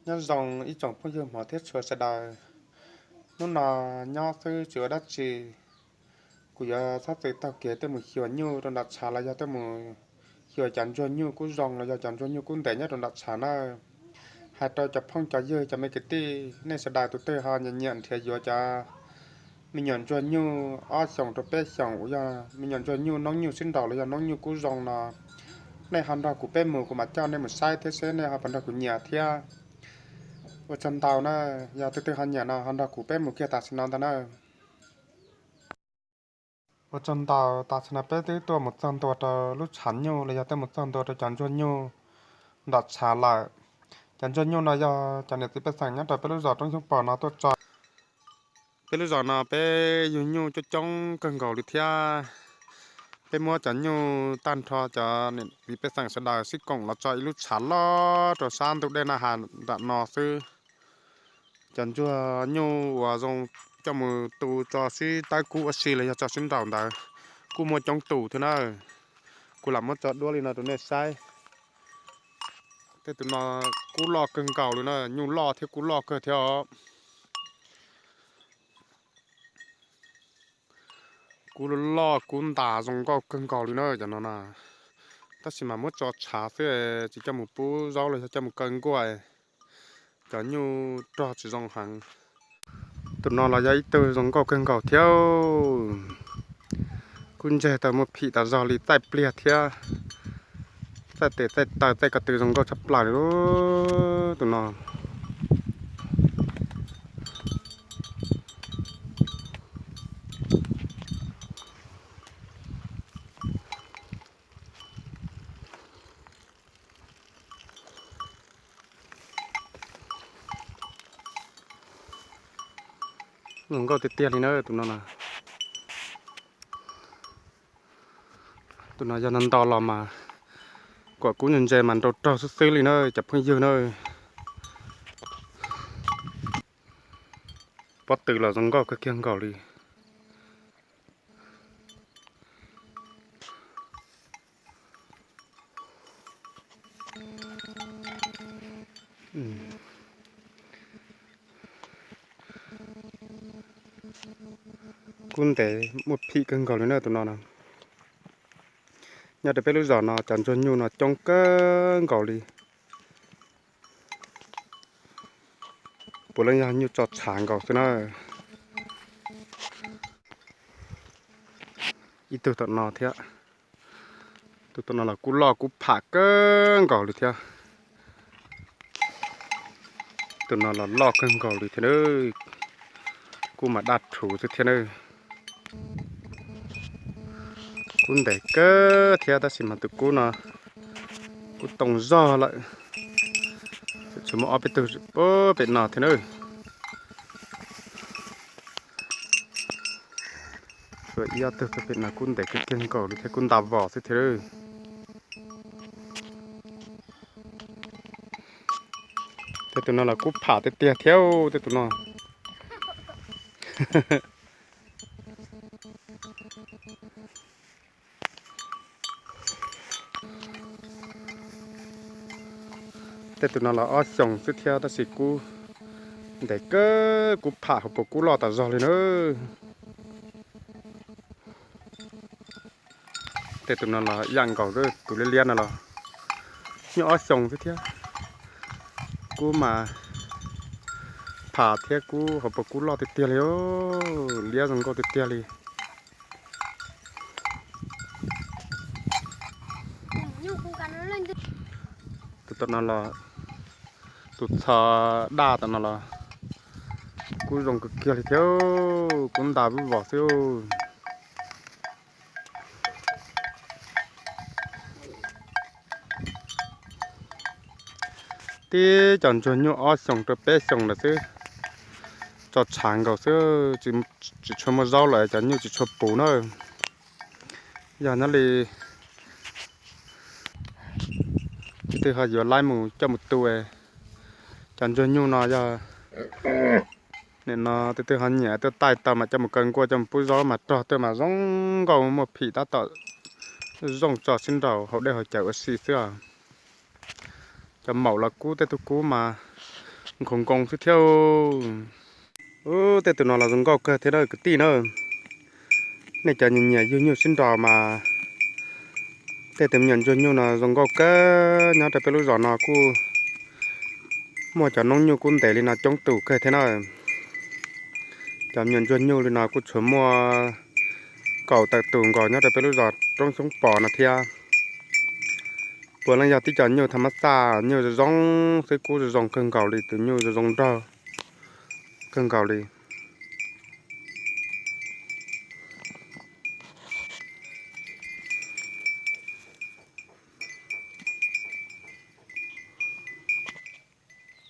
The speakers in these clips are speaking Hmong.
Nyob zoo ib tsoom phooj ywg hmov thiab tshua sawv daws. Hnub no nyob xwb tsis ua dab tsi, kuv yuav txhob txwm taug kev tuaj mus xyuas nyuj rau nram tshav los yog tuaj mus xyuas cov ntsuag nyuj kub zoo los yog cov ntsuag nyuj kub ntev nyob rau nram tshav na. Hais rau cov phooj cov ywg cov me kwv tij nej sawv daws tus twg ho nyiam nyiam nrhiav yuav cov me nyuam ntsuag nyuj ob xyoos rau peb xyoos uas yog me nyuam ntsuag nyuj noob nyuj sib nraus los yog noob nyuj kub zoo no, nej ho nrog kuv peb mus kuv mam coj nej mus saib thiab seb nej ho puas nrog kuv nyiam thiab. Ua tsaug ntau na, yog tus twg ho nyiam no ho nrog kuv peb mus kiag tam sim no ntag na. Ua tsaug ntau, tam sim no peb twb tuaj mus txog ntua rau lub tshav nyuj los yog tuaj mus txog ntua rau cov ntsuag nyuj nram tshav lawm. Cov ntsuag nyuj no yog cov niam txiv pej xeem nyob rau peb lub zos Roob Xyoob Pos no tuaj tso. Peb lub zos no peb yug nyuj coob coob kawg nkaus li thiab. Peb muab cov nyuj tag nrho cov niam txiv pej xeem sawv daws sib koom los tso ib lub tshav loj rau sab ntug dej Naj Has nram no xwb. Cov ntsuag nyuj uas zoo coj mus tu tso sib tawb kub ua si los yog tso sib nraus ntawd kuj muaj coob tus thiab na. Kuv lam muab tso duab li no rau nej saib. Tej tus no kub loj kawg nkaus li na, nyuj loj thiab kub loj kawg thiab os. Kub loj kub ntas zoo nkauj kawg nkaus li na cov no na. Tab sis mas muab tso tshav xwb, tsis coj mus pub zaub los yog coj mus kaw nkuaj, cov nyuj rog tsis zoo heev. Tus no los yog ib tug zoo nkauj kawg nkaus thiab. Kub ntseg tau muaj phim tas zog li, txaij pliag thiab, txaij tes txaij taw txaij ko tw zoo nkauj tshaj plaws li tus no. Zoo nkauj tiag tiag li na tus no na. Tus no yog no nto los mas kom kub ntse ntse mas nrau raug xwb xwb li na cov phooj ywg na. Pob tw los zoo nkauj kawg kiag nkaus li. Kub ntev muaj phim kawg nkaus li na tus no na. Nyob rau peb lub zos no cov ntsuag nyuj no coob kawg nkaus li. Puav leej yog nyuj tso tshav nkaus xwb na. Ib tug tom no thiab. Tus tom no los kub loj kub pham kawg nkaus li thiab. Tus no los loj kawg nkaus li thiab na. Kub mas daj rhuv xwb thiab na. Kub ntev kawg thiab tab sis mas tus kub no kub tooj zog lawm. Tshuav muaj ob peb tug pem no thiab na. Tshuav ib ob tug pem no kub ntev kawg kiag nkaus li thiab kub nta vos xwb thiab. Tej tus no los kub pham tiag tiag thiab tej tus no. Tej tus no los ob xyoos xwb thiab tab sis kub ntev kawg, kub pham hauv paus kub loj tas zog li na. Tej tus no los ib yam nkaus, tus liab liab no los nyuaj ob xyoos xwb thiab. Kub mas pham thiab kub hauv paus kub loj tiag tiag li, liab zoo nkauj tiag tiag li. Tus tom no los, tus txho daj tom no los kub zoo kawg kiag li thiab, kub nta vos xwb. Tib cov ntsuag nyuj ob xyoos rau peb xyoos lawm xwb, tso tshav nkaus xwb, tsis tshua muaj zaub lawm, cov nyuj tsis tshua puv na. Yog nyob li tus twg ho yuav laib mus coj mus tu, cov ntsuag nyuj no yog nim no tus twg ho nyiam tuaj taij tau mas coj mus kaw nkuaj coj mus pub zaub mas rog tuaj mas zoo nkauj muaj phim tab tom zoo tso sib nraus hauv dej hauv cawv ua si xwb os. Cov maum los kub, tej tug kub mas Nkoos nkoos xwb thiab. Ub, tej tus no los zoo nkauj kawg thiab na kwv tij na. Nej cov nyiam nyiam yug nyuj sib nraus mas tej tus me nyuam ntsuag nyuj no zoo nkauj kawg. Nyob rau peb lub zos no kuj muaj cov noob nyuj kub ntev li no coob tus kawg thiab na. Cov me nyuam ntsuag nyuj li no kuj tshuav muaj kaum tawm tus nkaus nyob rau peb lub zos Roob Xyoob Pos no thiab. Puav leej yog tib co nyuj tham mab xaj, nyuj zoo zoo xwb, kub zoo zoo kawg nkaus li, tus nyuj zoo zoo nraug kawg nkaus li.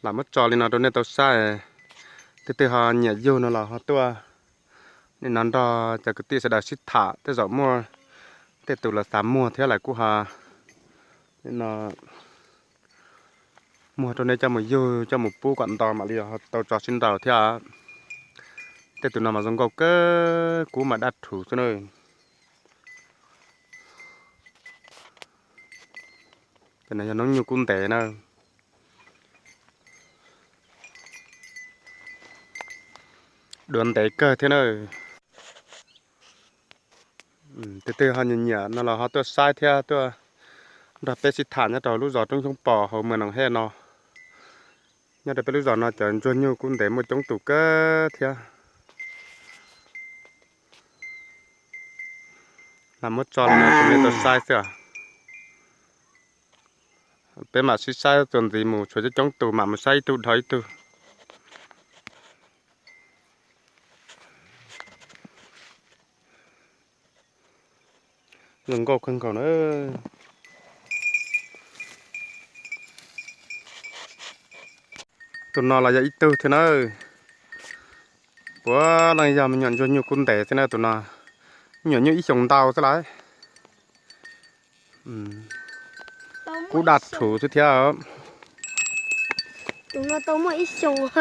Lam muab tso li no rau nej tau saib, tus twg ho nyiam yug no los ho tuaj nim no nrog cov kwv tij sawv daws sib tham, tej zaum muaj tej tus los xav muag thiab lawm kuj ho nim no muag rau nej coj mus yug coj mus pub kom nto mam li tau tso sib nraus thiab. Tej tus no mas zoo nkauj kawg, kub mas daj rhuv xwb na. Cov no yog noob nyuj kub ntev na. Duav ntev kawg thiab na. Tus twg ho nyiam nyiam no los ho tuaj saib thiab tuaj nrog peb sib tham nyob rau lub zos Roob Xyoob Pos hauv Moos Noos Hej no. Nyob rau peb lub zos no cov ntsuag nyuj kub ntev muaj coob tus kawg thiab. Lam muab tso li no rau nej tau saib xwb. Peb mam sib saib txuas ntxiv mus, tshuav coob coob tus mam mus saib ib tug dhau ib tug. Zoo nkauj kawg nkaus na. Tus no los yog ib tug thiab na. Puav leej yog me nyuam ntsuag nyuj kub ntev xwb na tus no. Me nyuam nyuj ib xyoos ntau xwb lawm. Kub daj rhuv xwb thiab. Tus no tau muaj ib xyoos.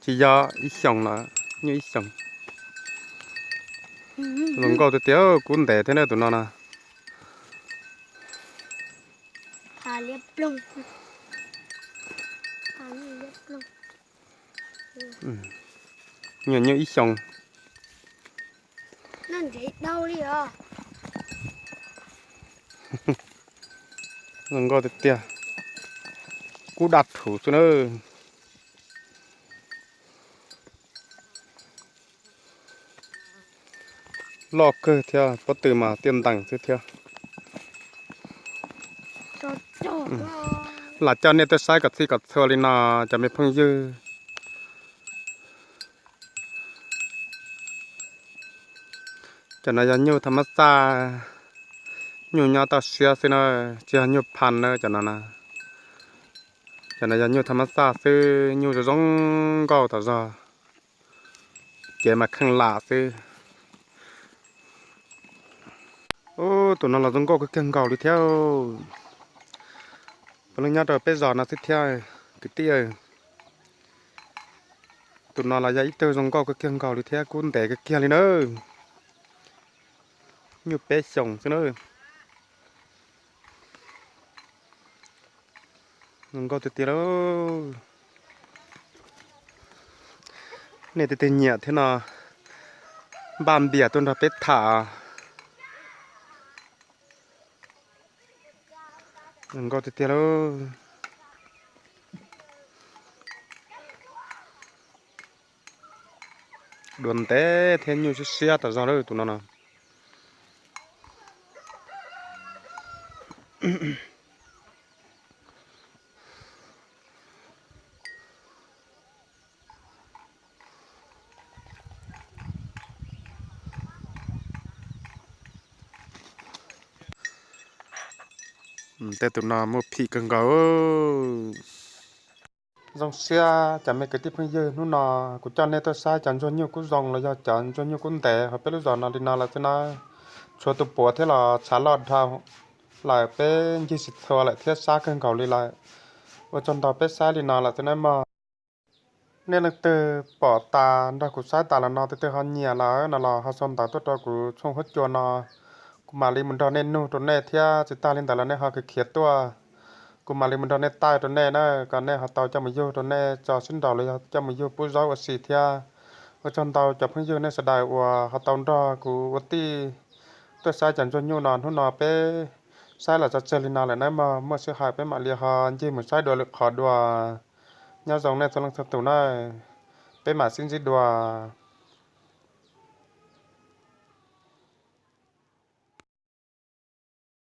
Tsis yog ib xyoos lawm, nyuj ib xyoos. Zoo nkauj tiag tiag, kub ntev thiab na tus no na. Nyuam nyuj ib xyoos. Zoo nkauj tiag tiag. Kub daj rhuv xwb na. Loj kawg thiab, pob tw mas tiaj ntees xwb thiab. Lam coj nej tuaj saib kom txhij kom txhua li no cov me phooj ywg. Cov no yog nyuj tham mab xaj, nyuj nyob toj siab xwb na, tsis yog nyuj phaj na cov no na. Cov no yog nyuj tham mab xaj xwb, nyuj zoo zoo nkauj tas zog, cev mas kheej lam xwb. Ub, tus no los zoo nkauj kawg kiag nkaus li thiab. Puav leej nyob rau peb zos no xwb thiab kwv tij. Tus no los yog ib tug zoo nkauj kawg kiag nkaus li thiab, kub ntev kawg kiag li na. Nyuj peb xyoos xwb na. Zoo nkauj tiag tiag lauj. Nej tej tug nyiam thiab no npaj npias tuaj nrog peb tham. Zoo nkauj tiag tiag lauj. Duav ntev thiab nyuj siab siab tas zog lawm tus no no. Tej tus no muaj phim kawg nkaus. Zoo siab cov me kwv tij phooj ywg, hnub no kuv coj nej tuaj saib cov ntsuag nyuj kub zoo los yog cov ntsuag nyuj kub ntev hauv peb lub zos no li no lawm xwb na. Tshuav tus puav thiab los tshav loj dhau lawm, peb ncig tsis txhua lawm thiab sab kawg nkaus li lawm. Ua tsaug ntau peb saib li no lawm xwb na mog. Nej leej twg pom tas nrog kuv saib tas los no, tus twg ho nyiam lawm no los ho sau ntawv tuaj rau kuv tshooj huab cua no, Kuv mam li mus nrog nej nug rau nej thiab, tsis tag li ntawd los nej ho khiav khiav tuaj, kuv mam li mus nrog nej taij rau nej na, kom nej ho tau coj mus yug rau nej tso sib nraus los yog coj mus yug pub zaub ua si thiab. Ua tsaug ntau cov phooj ywg nej sawv daws uas ho tau nrog kuv ua tij tuaj saib cov ntsuag nyuj no. Hnub no peb saib los tso tseg li no lawm nawb mog, muaj sij hawm peb mam li ho ncig mus saib dua lwm qhov dua. Nyob zoo nej txhua leej txhua tus na, peb mam sib ntsib dua.